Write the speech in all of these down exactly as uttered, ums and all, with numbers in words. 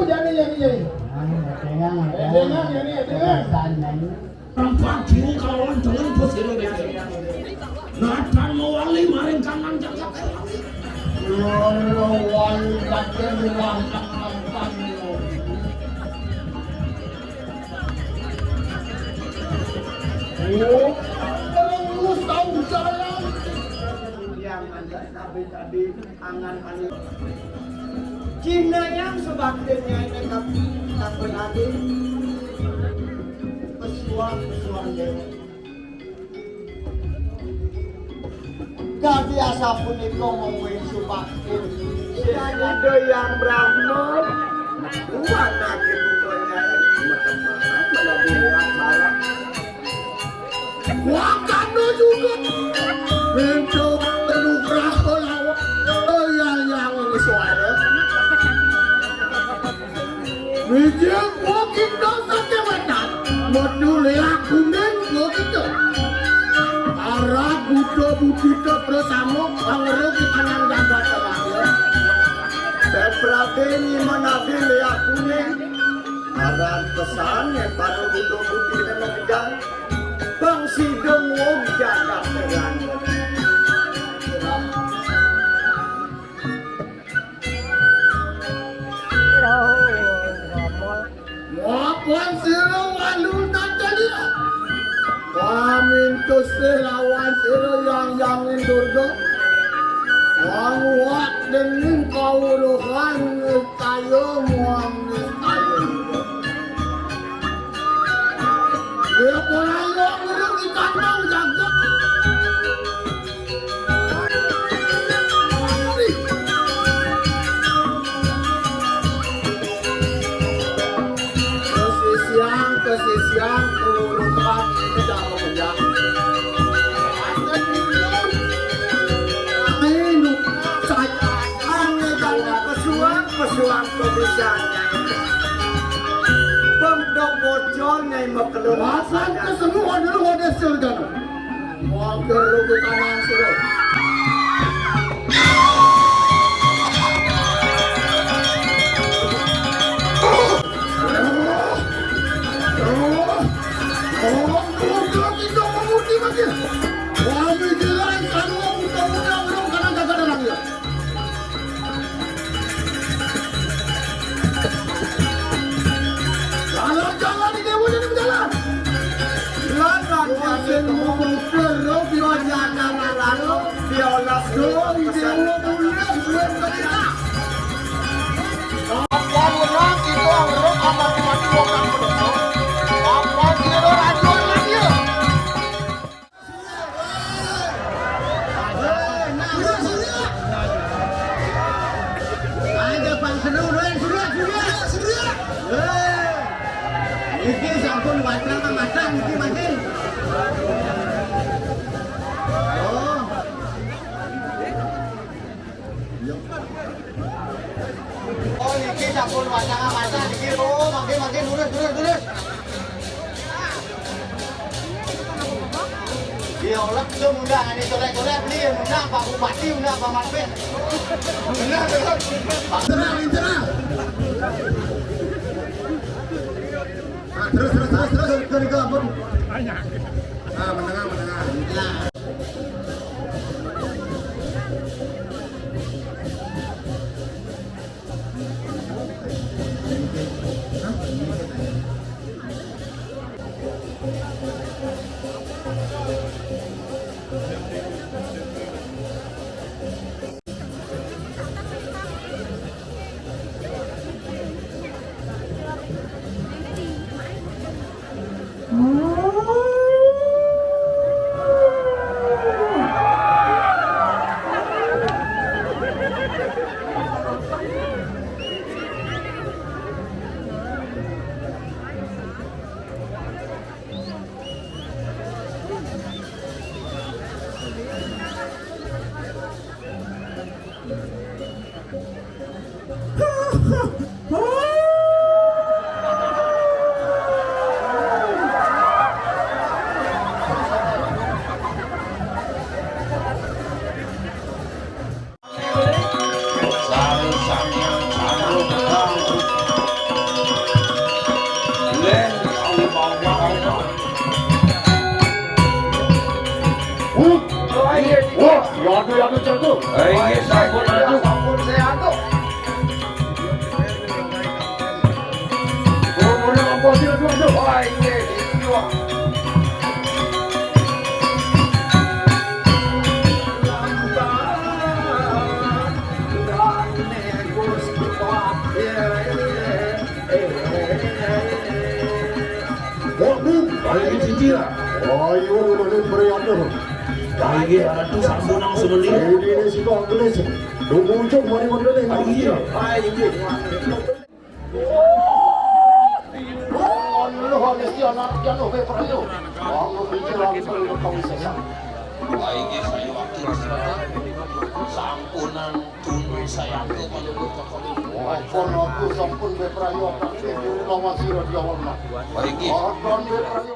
Jani, jani, jani. Anu, édéngan, édéngan, jani, édéngan. Pesan, jani. Tempat jiwa kalawan dengan bos kira beda. Natan mawali maring kanan jagat. Loro wali pancen wantang-wantang. Oh, terus tahu jalan. Yang ada tapi tadi. Angan anu. Cina yang sebaktinya ini kap-, kapun ati. Pesuang, pesuang dewa. Kadi asapunika mungguing subakti. Sing ada yang Brahma. Buat lagi bukannya ini. Macam mana? Mana dia barang? Wakana juga. Minta anugrah kalawan. Oh, iya, iya, ini suara. Wijil, oh, kita sakéwétan. Metu léak kuning, oh, kita. Arah Buddha Budi Tetra Samo, pangeru kita nang gambar terakhir. Teprade nyimanadi léak kuning. Aran pesan, yang pada Buddha Budi Tetra Bang sidung wong jagat terang. Mapan sira walu tatalia. Pamintus lawan sira yang yangin durga. Wang wak dening kawruhan nistaya muang nistaya. Dia pola yo guru di kandang jagat. Kesisian, kesisian, keluluhan, ini dah mengejar. Ayo, saya aneh dan pesuang, pesuang kebisaannya. Pemdok bocor nyai mekelun. Masan kesemua dulu ada surga. Mager lu ke kanan suruh. Jalan-jalan di déwa jadi berjalan. Jalan-jalan di déwa berjalan. Biolas doi déwa mulih duwe cerita. Apa menang kita ngeruk amat mati wong kang menungso. Apa kira rajuan lagi ya? Aja pang seru, Ren, seru, seru. Seru. Eh. Iki sampun wacana matang iki mancing. Oh. Oh, niki sampun wacana-wacana niki. Oh, mangke, mangke, lurus, lurus, lurus. Iya, oleh itu undang, ini colek-colek beli, undang Pak Bupati, undang Pak Marpet. Benar, benar. Tenang, tenang. Nah, terus, terus, terus, terus, terus, terus, ampun. Nah, menengah, menengah. Nah. Wah, ya aduh, ya aduh, jatuh. Ayo, sampun, aduh. Sampun, saya aduh. Guru-guru komposi, aduh, aduh. Wah, iya, iya. Waduh, ayo cicil. Ayo, udah nih, meriam tuh. Ayo, aduh, sampun nang sebelah. Ini, ini si Bang Gelis. Nunggu ujung, mari, mari, mari. Ayo, ayo. Ayo, ayo, si anak, ya, lo, Beb, ayo. Kamu pikir langsung lo kamu sesat. Ayo, saya wakil. Sampunan. Tunduk saya ke menurut. Ampun, aku sampun beprayo, tapi guru lawan sira di awal mah. Baik, Ki. Ampun, beprayo.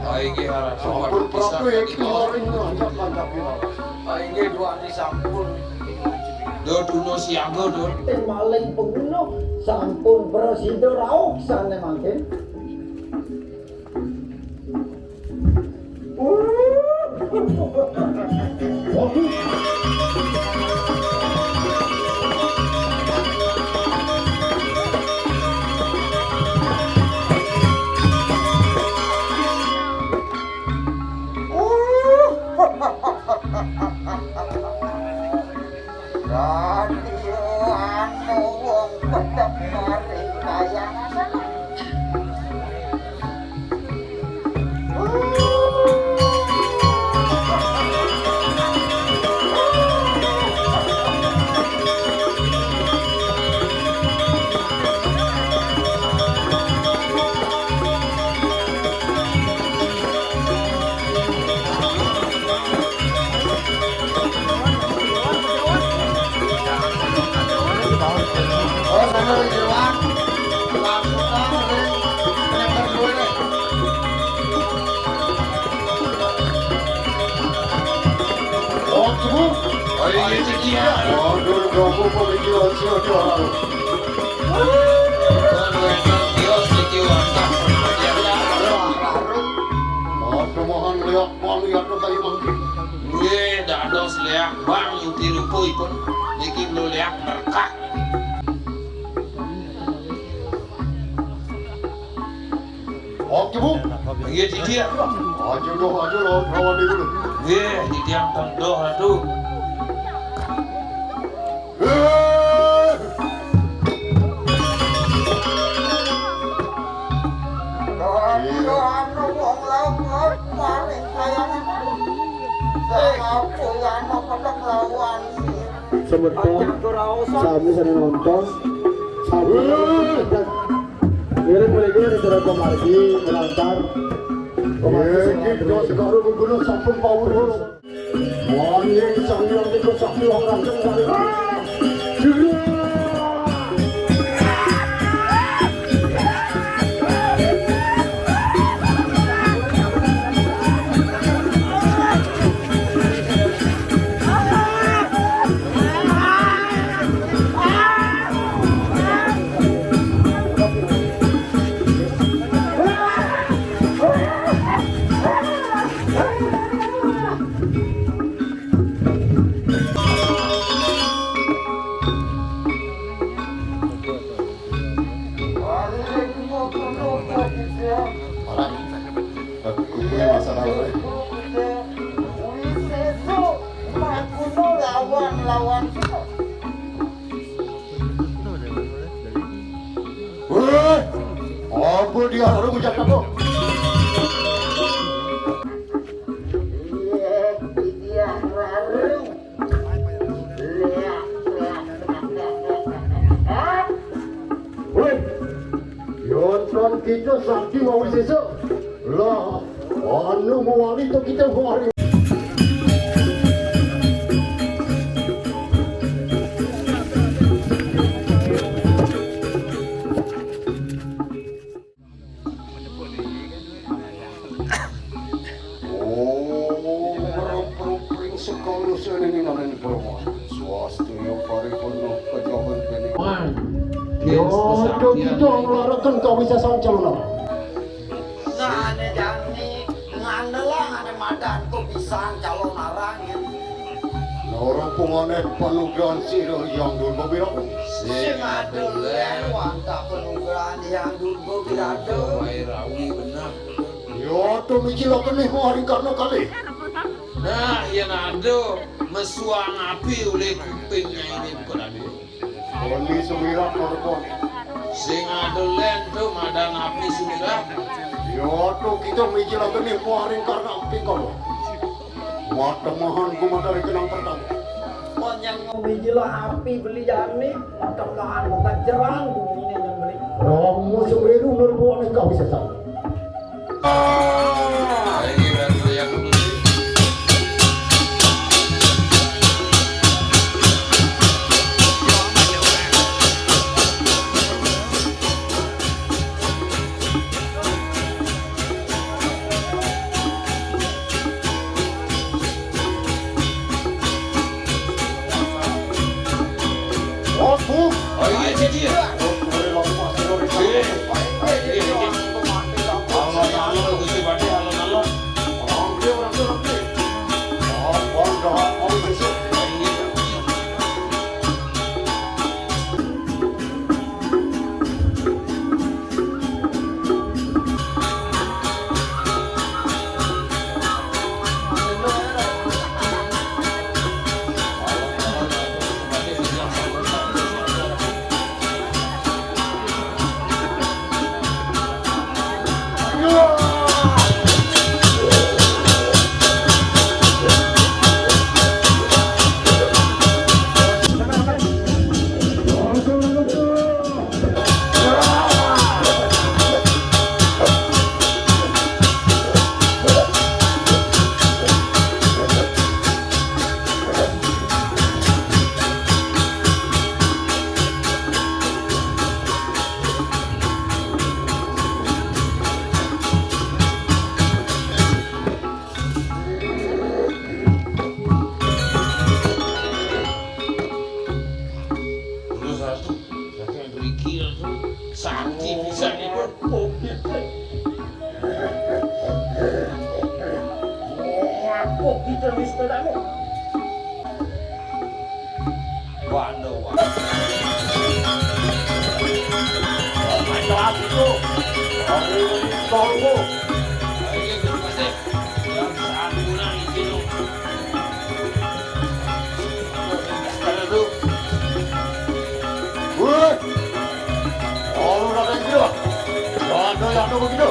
Ayo, Ki, arah sopan pisan. Ayo, Ki, dua hari sampun. Do, duno siaga, do. Tim maling pembunuh sampun prasida rauh sané mangkin. Dadi anu wong pedhek mari kayangan. Oh, iya, iya, iya. Waduh, gabung pemikiran si Ojo. Waduh, mohon lihat, mohon lihat, tuh, tadi, Bang. Nggih, dados leak, Bang, yuti rupa ipun. Niki lho leak berkah. Oke, Bu. Nggih, Didik. Aja doh, aja doh, lawan dulu. Nggih, Didik, ampun doh, aduh. Eh. Iya. Anu wong laut, laut, paling sayang. Saya apa ya, anak pedek lawan sih. Semeton, sami sané nonton, sami. Ngiring mriki ning Jero Pemargi, Melantar. Pemargi. Nggih, Ki, Jero Segara gubernur sampun pawuh. Wah, ning sang yang itu sapi orang dari. Kukuhé masalah waé. Wéh, apa dia harus ucap apa? Iya, iya, baru. Lihat Kita sakti mau sesuk. Lah, anu mawali to kita hari. Oh, merempring sekali sini ning aran Brahma. Swastiya paripurna pejabat bene. Wan. Yo, to kita nglaraken kawisesan calon arang. Nah, ane jani ngandelang ane madan kok pisan calon arang ya. Loro pungane panugrahan sira Hyang Durba Wirawu. Sing adolen wantah panugrahan Hyang Durba Wirawu. Wae rawi bener. Yo, to miji lakene maring karna kalih. Nah, yen ada mesuang api oleh kuping nyaine Pradu. Oni sumirah korban. Sing adolen to madan api sumirah. Yo, to kita miji lakene maring karna api kono. Watemahan gumadari kenang pertama. Pon yang miji lah api beli jani, watemahan bukan jeran bumine yang beli. Romo sumiru nurbuane kawisesan. Terus aku, aku yang berikir tuh, sakti pisan itu. Wah, kok gitu di sepedamu? Waduh, waduh. Oh my God, itu. Aduh, tolong. Ayo, kita cek. Yang sanggulan itu. Woi. Oh, lu datang gitu. Jangan doyan lu begitu.